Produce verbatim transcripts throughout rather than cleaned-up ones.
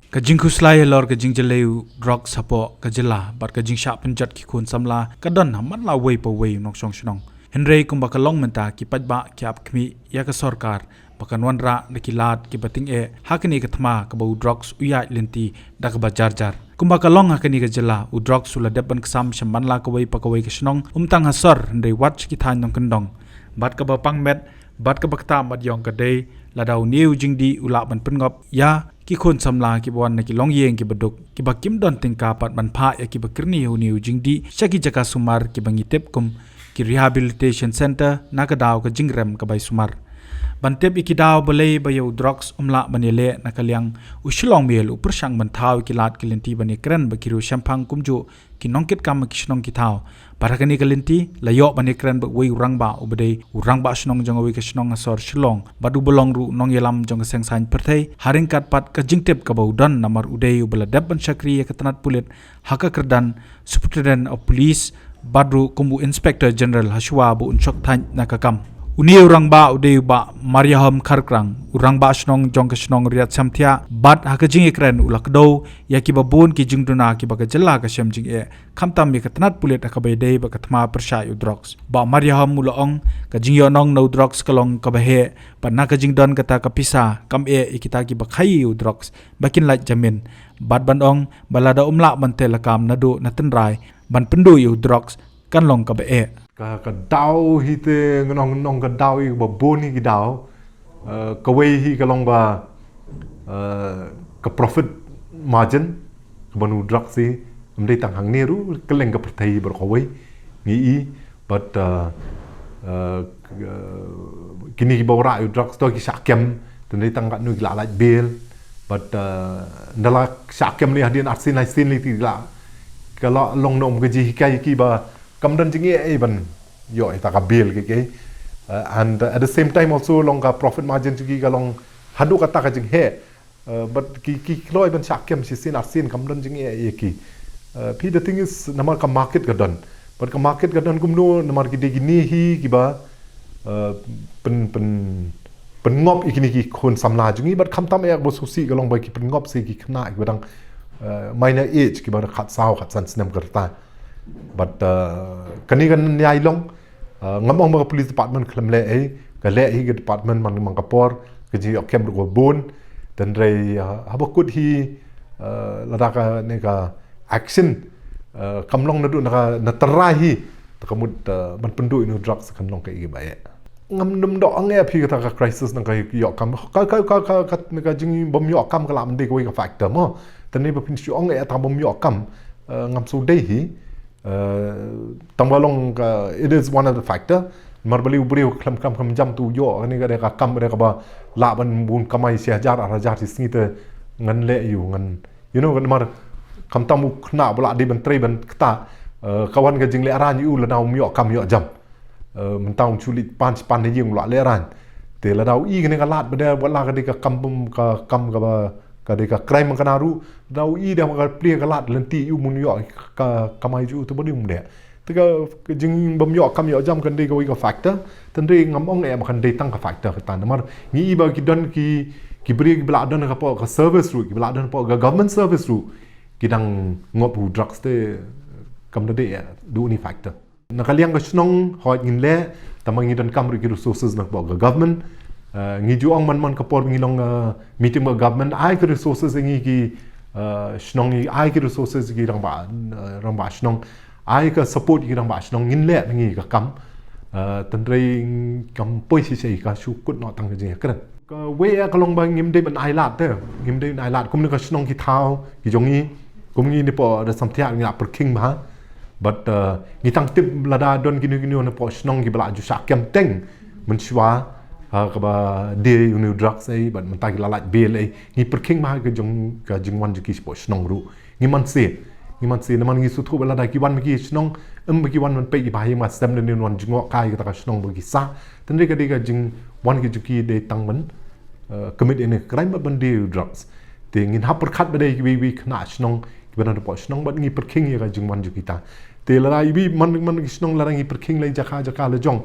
Ka jingkhuslai halor ka jingjyllei u drugs hapoh ka jylla bad ka jingshah pynjot ki khun samla ka don ha man la wei pa wei u nongshong shnong. Hynrei kumba ka long mynta, ki paidbah ki ap khmih ïa ka sorkar ba kan wanrah da ki lad kiba tyngeh ha kane ka thma kaba u drugs u ïaid lynti da kaba jar jar. Kumba ka long ha kane ka jylla, u drugs u la dep ban ksam sha man la kawei pa kawei ka shnong, ym tang ha sor hynrei wat sha ki thaiñ nongkyndong. Bad kaba pang met bad kaba ktah mat ïong ka dei lada une u jingdih u lah ban pynngop ïa ki khun samla kiba wan na ki longïing kiba duk, kiba kim don tyngka pat ban phah ïa kiba kyrni ïa une u jingdih sha ki jaka sumar kiba ngi tip kum ki rehabilitation centre na ka daw ka jingrem ka bai sumar. Ban tip ïa ki daw balei ba ïa u drugs um lah ban ïaleh na ka liang, u Shillong Mail u pyrshang ban thaw ïa ki lad ki lynti ban ïakren bad ki riewshemphang kumjuh ki nongkitkam ha ki shnong ki thaw. Bad ha kane ka lynti la ïoh ban ïakren bad uwei u rangbah uba dei u rangbah shnong jong uwei ka shnong ha sor Shillong bad uba long ruh u nongïalam jong ka seng saiñ pyrthei, ha ryngkat pat ka jingtip kaba u don namar u dei uba la dep ban shakri ïa ka tnat pulit ha ka kyrdan Superintendent of Police bad ruh kum u Inspector General ha shuwa ba un shok thait na ka kam. Une u rangbah u dei u Bah Mariahom Kharkrang, u rangbah shnong jong ka shnong Riat Samthiah, bad ha ka jingïakren u la kdew ïa kiba bun ki jingduna kiba ka jylla ka shem jingeh, khamtam ïa ka tnat pulit ha kaba ïadei bad ka thma pyrshah ïa u drugs. Bah Mariahom u la ong, ka jingïohnong na u drugs ka long kaba heh, bad na ka jingdon kata ka pisa kam eh ïa kita kiba khaïi ïa u drugs ba kin lait jamin. Bad ban ong ba lada um lah ban tei lakam naduh na tynrai ban pynduh ïa u drugs kan long kaba eh. Ka, ka daw hi te ngan ong, ngan ong ka daw hi kaba bun hi ki daw. Eh, kawei hi ka long ba, eh, ka profit margin kaba na u drugs hi, ym dei tang hangne ruh, kylleng ka pyrthei baroh kawei ngi i. Bad, eh, eh, k-, eh, kine kiba wanrah ïa u drugs to ki shah kem, te ym dei tang katno ki la lait bail. Bad, eh, ynda la shah kem lei hadien ar sien lai sien lei te ki la, ka la long na um ka jinghikai kiba kam don jingeh ei ban ïoh ïa ta ka bail kiei kiei. Uh, and, uh, at the same time also long ka profit margin jong ki ka long haduh katta ka jingheh. Uh, but ki, ki kloi ban shah kem shisien arsien kam don jingeh ïa ki. Uh, phi, the thing is namar ka market ka don. But ka market ka don kumno namar ki dei kine hi kiba, uh, pyn, pyn, pynngop ïa kine ki khun samla jong ngi, bad khamtam eh ba sngewsih ka long ba ki pynngop sa ki khynnah kiba dang, uh, minor age, kiba dang khatsaw khatsan snem ka rta. Bad, uh, kane kan ïai long, uh, ngam ong ba ka police department khlem leh ei, ka leh hi ka department man, man ka por, ka jingïoh kem ruh ka bun, tynrai, uh, haba kut hi, uh, lada kane ka action, uh, kam long naduh na ka, na tynrai hi, te ka mut, uh, ban pynduh ïa u drugs kan long kaei kaba eh. Ngam, ngam doh ong eh phi kata ka crisis nang ka ïoh kam. Ka, ka, ka, ka, ka, ka jingbym ïoh kam ka lah ban dei kawei ka factor mo. Tang ba phin shu ong eh tang bym ïoh kam, eh, ngam shu dei hi. Eh, tang ba long ka, it is one of the factor. Namar balei u briew khlem kam khlem jam te u ïoh kane ka dei ka kam, ka dei kaba lah ban bun kamai shi hajar ar hajar shi sngi te ngan leh ïa u ngan, you know, namar khamtam u khynnah ba lah dei ban trei ban kata, eh, ka wan ka jinglehrain ïa u lada um ïoh kam ïoh jam. Eh, mynta un shu leit pan shi pan na ïing u la lehraiñ. Te lada u i kane ka lad ba dei, ba la ka dei ka kam bym, ka kam kaba, ka dei ka crime kane ruh. Lada u i da ka plie ka lad lynti ïa u ban ïoh ka kamai jong u te ba dei um dei. Te ka, ka jingbym ïoh kam ïoh jam kan dei kawei ka factor. Tang dei ngam ong eh ba kan dei tang ka factor kata. Namar ngi i ba ki don ki, ki briew kiba la don hapoh ka service ruh, kiba la don hapoh ka government service ruh, ki dang ngop ïa u drugs te kam da dei eh da une factor. Na ka liang ka shnong, hooid ngin leh, tang ba ngi donkam ruh ki resources na ka bok ka government. Eh, ngi ju ong man man ka por ngi long, eh, meeting bad government, ai ka resources ïa ngi ki, eh, shnong, ngi ai ki resources ïa ki rangbah, eh, rangbah shnong, ai ka support ïa ki rangbah shnong, ngin leh ngi ka kam. Eh, tang dei kam poi shisha ka shu kut noh tang ka jingïakren. Kawei eh ka long ba ngim dei ban ai lad te, ngim dei ban ai lad. Kumne ka shnong ki thaw ki jong ngi, kum ngi napoh Riat Samthiah ngi la pyrkhing bha. Bad, eh, ngi tang tip lada don kino kino napoh shnong kiba la ju shah kem teng mynshuwa, ha kaba die ïa une u drugs ei, bad mynta ki la lait bail ei. Ngi pyrkhing bha ka jong, ka jingwan jong ki shapoh shnong ruh. Ngi man sien, ngi man sien, namar ngi sngewthuh ba lada ki wan ma ki shnong, ym ba ki wan ban peit ki bahaïing bastem, ne wan jngoh kai kata ka shnong ba ki sah. Tang dei ka dei ka jingwan ka jong ki dei tang ban, eh, commit ïa une u crime bad ban die ïa u drugs. Te ngin hap pyrkhat ba dei kiwei kiwei khynnah shnong kiba na poh shnong bad ngi pyrkhing ïa ka jingwan jong kita. Te lada iwei man man ki shnong lada ngi pyrkhing la jaka jaka la jong,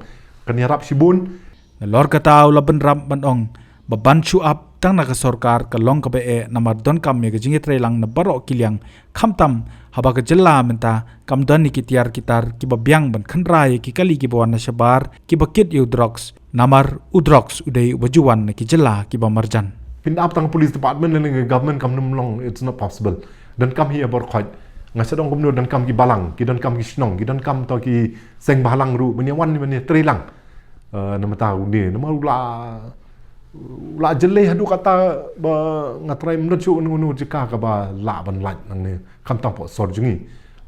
kan ïarap shibun. Nalor kata u la bynrap ban ong Ba ban shu ap tang na ka sorkar ka long kaba eh, namar donkam ïa ka jingïatreilang na baroh ki liang, khamtam haba ka jylla mynta kam don ïa ki tiar ki tar kiba biang ban khynra ïa ki kali kiba wan na shabar kiba kit ïa u drugs, namar u drugs u dei uba ju wan na ki jylla kiba marjan. Pynap tang police department lane government kam nym long, it's not possible. Donkam hi ïa bor khoit. Nga sdang kumno, donkam ki balang, ki donkam ki shnong, ki donkam to ki seng balang ruh ban ïa wan ban ïatreilang. Eh, namar ta une, namar u la, u la jyllei haduh katta ba nga trai mynta shu unu unu jaka kaba lah ban lait nangne, khamtam hapoh sor jong ngi.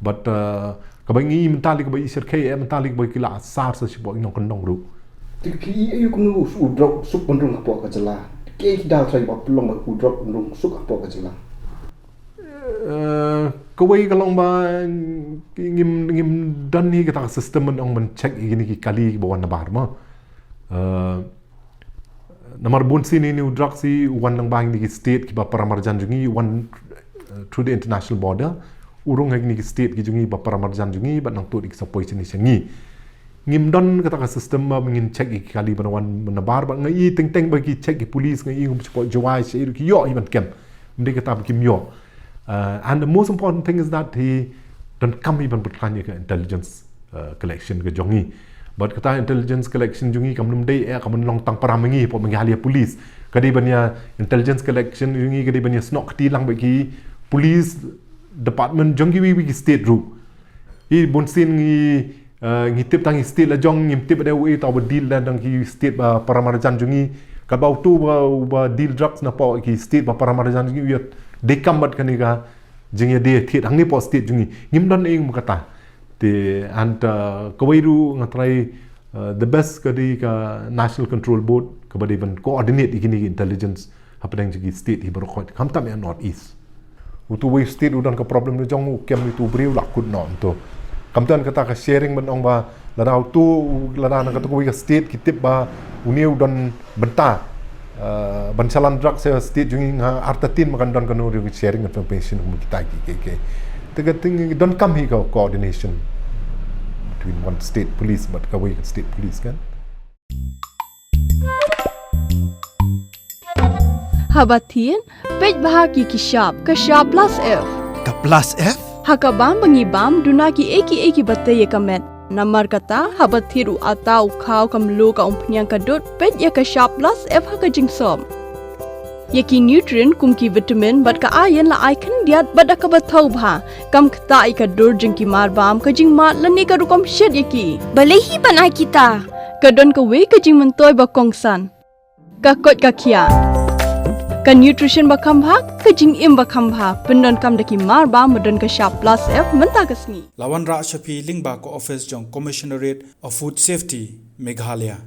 But, eh, kaba ngi mynta lei kaba i syrkhei, eh, mynta lei kaba ki la sar sa shapoh i nongkyndong ruh. Te ki i ayu kumno u drug suk ban rung hapoh ka jylla? Ki ki dal trai ba pynlong ba u drug ban rung suk hapoh ka jylla? Eh, kawei ka long ba ngim, ngim don hi kata ka system ban ong ban check ïa kine ki kali ba wan na bar mo. Eh, namar bun sien ine u drugs hi u wan lyngba kine ki state kiba para marjan jong ngi, u wan, eh, through the international border. U rung ha kine ki state ki jong ngi ba para marjan jong ngi, bad nangta ki sa poi shane sha ngi. Ngim don kata ka system ba ngin check ïa ki kali ba wan na bar, bad nga i teng teng ba ki check ki police, nga i ngum check Jowai sha i ruh ki ïoh hi ban kem. Ym dei kata ba kim ïoh. Uh, and the most important thing is that hi donkam hi ban pynkhlaiñ ïa ka intelligence, uh, collection ka jong ngi. Bad kata intelligence collection jong ngi kam nym dei eh ka ban long tang para ma ngi hapoh Meghalaya Police. Ka dei ban ïa intelligence collection jong ngi, ka dei ban ïa snoh kti lang bad ki police department jong kiwei kiwei ki state ruh. Hi bun sien ngi, eh, ngi tip tang ki state la jong, ngim tip da uei uta uba deal da tang ki state ba para marjan jong ngi. Katba utu ba, uba deal drugs napoh ki state ba para marjan jong ngi, u ïa dei kam bad kane ka jingïadei thied hangne hapoh state jong ngi. Ngim don ei ei mo kata. Te and, eh, kawei ruh nga trai, eh, the best ka dei ka National Control Board kaba dei ban coordinate ïa kine ki intelligence hapdeng jong ki state hi baroh khoit, khamtam ïa North East. Utu wei state u don ka problem la jong u, kem utu briew la kut noh utu. Khamtam kata ka sharing ban ong ba lada utu, lada na kata kawei ka state ki tip ba une u don bynta, eh, ban shalan drugs sha state jong ngi, nga artatien ma kan don kano ruh ka sharing information kum kita ki, ki, ki. Te ka thing donkam hi ka coordination between one state police bad kawei ka state police kan. Haba thied, peit bha ki ki shap, ka shap plus F. Ka plus F? Ha ka bam ba ngi bam, duna ki ei ki ei kiba tei ïa ka met. Namar kata, haba thied u atta, u khaw, ka mluh, ka umphniang, ka dud, peit ïa ka shap plus F ha ka jingsop. Ïa ki nutrient kum ki vitamin bad ka iron la ai khyndiat bad da kaba thaw bha. Kam ktah ïa ka dur jong ki marbam, ka jingmad lane ka rukom shet ïa ki. Balei hi ban ai kita? Ka don kawei ka jingmyntoi ba kongsan. Ka koit ka khiah. Ka nutrition ba kham bha, ka jingim ba kham bha. Pyndonkam da ki marbam ba don ka shap plus F mynta ka sngi. La wanrah sha phi lyngba ka office jong Commissionerate of Food Safety, Meghalaya.